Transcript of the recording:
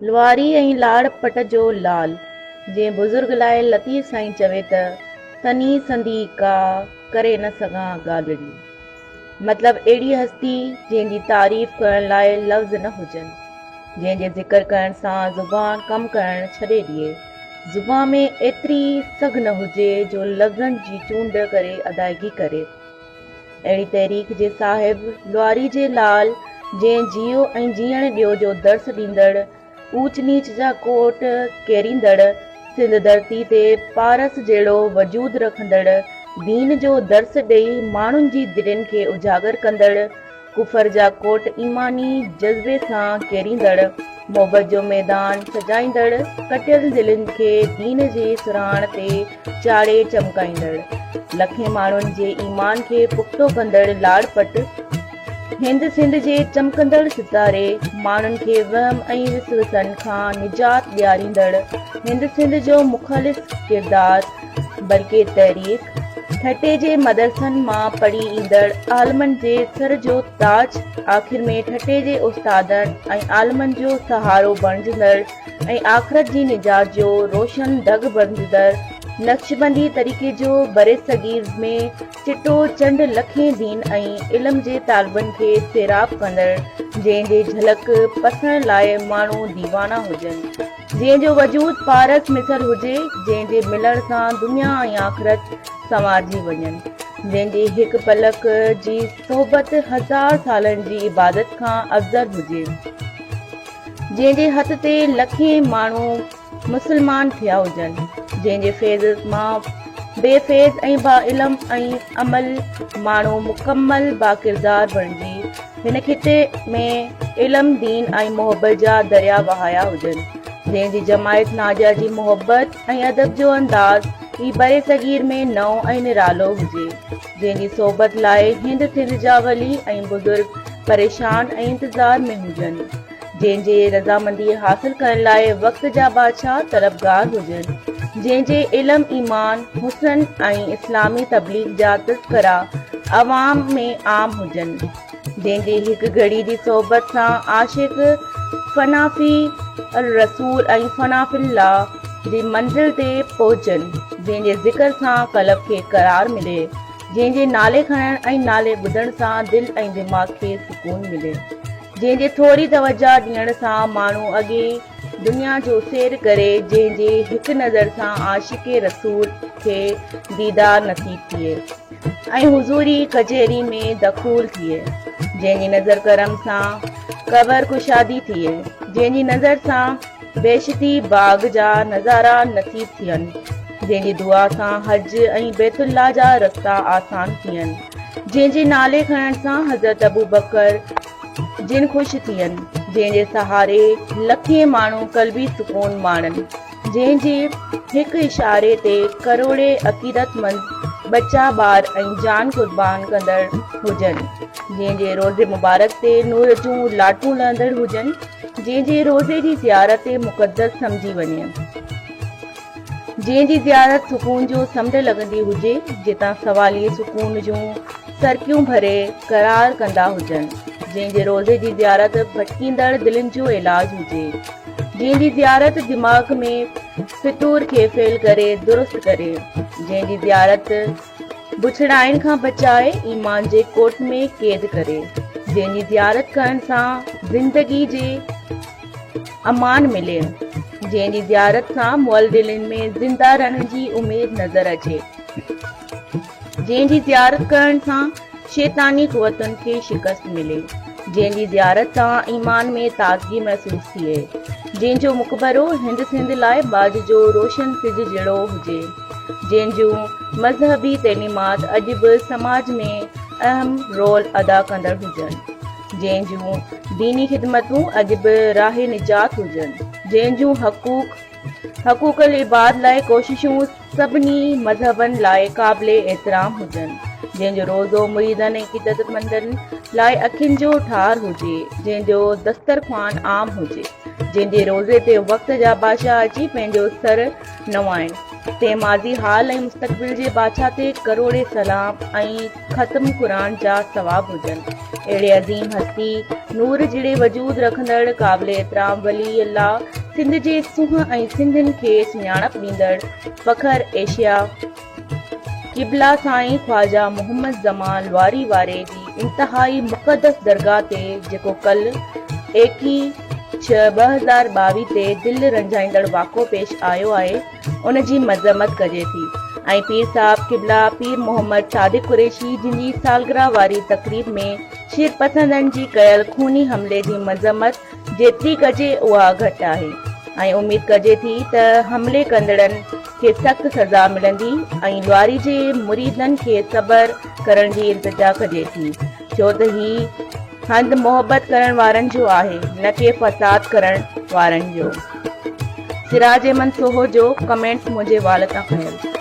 لواري ۽ لاڙ پٽ جو لال، جنهن بزرگ لاء لطيف سائين چوي ته، سني سندي ڪا، ڪري نه سگهان ڳالهڙي. مطلب اهڙي هستي، جنهن جي تعريف ڪرڻ لاء لفظ نه هجن، جنهن جي ذڪر ڪرڻ سان زبان ڪم ڪرڻ ڇڏي ڏئي، زبان ۾ ايتري سگهه نه هجي جو لفظن جي چونڊ ڪري ادائگي ڪري. اهڙي تحريڪ جي صاحب لواري جي لال جنهن جيئو ۽ جيئڻ ڏيو جو درس ڏيندڙ، اوچ نيچ جا ڪوٽ ڪيريندڙ، سنڌ ڌرتي تي پارس جهڙو وجود رکندڙ، دين جو درس ڏئي ماڻهن جي دلين کي اجاگر ڪندڙ، ڪفر جا ڪوٽ ايماني جذبي سان ڪيريندڙ، محبت جو ميدان سجائيندڙ، ڪٽيل دلين کي دين جي سرهاڻ تي چاڙهي چمڪائيندڙ، لکين ماڻهن جي ايمان کي پختو ڪندڙ لاڙ پٽ، هند سنڌ جي چمڪندڙ ستاري، ماڻهن کي وهم ۽ وسوسن کان نجات ڏياريندڙ هند سنڌ جو مخلص ڪردار بلڪه تحريڪ، ٺٽي جي مدرسن مان پڙهي ايندڙ عالمن جي سر جو تاج، آخر ۾ ٺٽي جي استادن ۽ عالمن جو سهارو بڻجندڙ ۽ آخرت جي نجات جو روشن دڳ بڻجندڙ نقشبندي طريقي جو برصغير ۾ چٽو چنڊ لکين دين ۽ علم جي طالبن کي سيراب ڪندڙ جنهن جي جهلڪ پسڻ لاء ماڻهو ديوانا هجن جنهن جو وجود پارس مثل هجي جنهن جي ملڻ سان دنيا ۽ آخرت سنوارجي وڃن جنهن جي هڪ پلڪ جي صحبت هزار سالن جي عبادت کان افضل هجي. جنهن جي هٿ تي لکين ماڻهو مسلمان ٿيا هجن، جنهن جي فيض مان بي فيض ۽ با علم ۽ عمل ماڻهو مڪمل باڪردار بڻجي هن خطي ۾ علم، دين ۽ محبت جا دريا وهايا هجن، جنهن جي جماعت ناجيه جي محبت ۽ ادب جو انداز ئي برصغير ۾ نئون ۽ نرالو هجي، جنهن جي صحبت لاء هند سنڌ جا ولي ۽ بزرگ پريشان ۽ انتظار ۾ هجن، جنهن جي رضامندي حاصل ڪرڻ لاء وقت جا بادشاهه طلبگار هجن، جنهن جي علم، ايمان، حسن ۽ اسلامي تبليغ جا تذڪرا عوام ۾ عام هجن، جنهن جي هڪ گهڙي جي صحبت سان عاشق فنا في الرسول ۽ فنا في الله جي منزل تي پهچن، جنهن جي ذڪر سان قلب کي قرار ملي. جنهن جي نالي کڻڻ ۽ نالي ٻڌڻ سان دل ۽ دماغ کي سڪون ملي، جنهن جي ٿوري توجهه ڏيڻ سان ماڻهو اڳي دنيا جو سير ڪري، جنهن جي هڪ نظر سان عاشق رسول کي ديدار نصيب ٿئي ۽ حضوري ڪچهري ۾ دخول ٿئي، جنهن جي نظر ڪرم سان قبر ڪشادي ٿئي، جنهن جي نظر سان بهشتي باغ جا نظارا نصيب ٿين، جنهن جي دعا سان حج ۽ بيت الله جا رستا آسان ٿين، جنهن جي نالي کڻڻ سان حضرت ابوبڪر جن خوش ٿين، جنهن جي سهاري لکين ماڻهو قلبي سڪون ماڻن، جنهن جي هڪ اشاري تي ڪروڙين عقيدتمند ٻچا ٻار ۽ جان قربان ڪندڙ هجن، جنهن جي روضي مبارڪ تي نور جون لاٽون لهندڙ هجن. جنهن جي روضي جي زيارت مقدس سمجهي وڃي، جنهن جي زيارت سڪون جو سمنڊ لڳندي هجي، جتان سوالي سڪون جون سرڪيون ڀري قرار ڪندا هجن، جنهن جي روضي جي زيارت ڀٽڪيندڙ دلين جو علاج هجي، جنهن جي زيارت دماغ ۾ فتور کي فيل ڪري درست ڪري، جنهن جي زيارت بڇڙائين کان بچائي ايمان جي ڪوٽ ۾ قيد ڪري، جنهن جي زيارت ڪرڻ سان زندگي جي امان ملي، جنهن جي زيارت سان مئل دلين ۾ زنده رهڻ جي اميد نظر اچي، جنهن جي زيارت ڪرڻ سان شيطاني قوتن کي شڪست ملي، جنهن جي زيارت سان ايمان ۾ تازگي محسوس ٿئي، جنهن جو مقبرو هند سنڌ لاء ٻاجهه جو روشن سج جهڙو هجي. جنهن جون مذهبي تعليمات اڄ به سماج ۾ اهم رول ادا ڪندڙ هجن، جنهن جون ديني خدمتون اڄ به راهه نجات هجن، جنهن جون حقوق حقوق العباد لاء ڪوششون سڀني مذهبن لاء قابل احترام هجن، جنهن جو روزو مريدن ۽ عقيدتمندن لاء اکين جو ٺار هجي، جنهن جو دسترخوان عام هجي، جنهن جي روزي تي وقت جا بادشاهه اچي پنهنجو سر نوائن. تنهن ماضي، حال ۽ مستقبل جي بادشاهه تي ڪروڙين سلام ۽ ختم قرآن جا ثواب هجن. اهڙي عظيم هستي، نور جهڙي وجود رکندڙ قابل احترام ولي الله، سنڌ جي سونهن ۽ سنڌين کي سڃاڻپ ڏيندڙ فخر ايشيا، قبلا سائين خواجه محمد زمان لواري واري جي انتهائي مقدس درگاهه تي جيڪو ڪل 21 ڇهه 2022 تي دل رنجائيندڙ واقعو پيش آيو آهي ان جي مذمت ڪجي ٿي ۽ پير صاحب قبلا پير محمد صادق قريشي جن جي سالگرهه واري تقريب ۾ شرپسندن جي ڪيل خوني حملي جي مذمت جيتري ڪجي اها گهٽ آهي ۽ اميد ڪجي ٿي ته حملي ڪندڙن کي سخت سزا ملندي ۽ لواري جي مريدن کي صبر ڪرڻ جي التجا ڪجي ٿي ڇو ته هي هنڌ محبت ڪرڻ وارن جو آهي نه ڪي فساد ڪرڻ وارن جو. سراج احمد سوهو جو ڪمينٽس منهنجي وال تان کنيل.